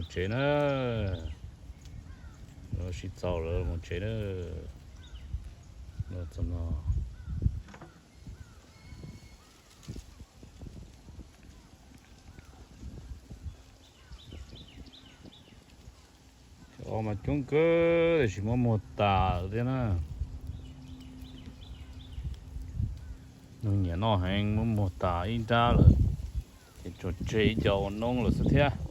Tsev na, los sib txaus lawm mus tsev na. Los txog no, o mas coob kawg tiam sis muab muag tas thiab na. Nws nyiam noj heev, muab muag tas ib nrab lawm, ces tsuas tseg ib co ua noob lawm xwb thiab.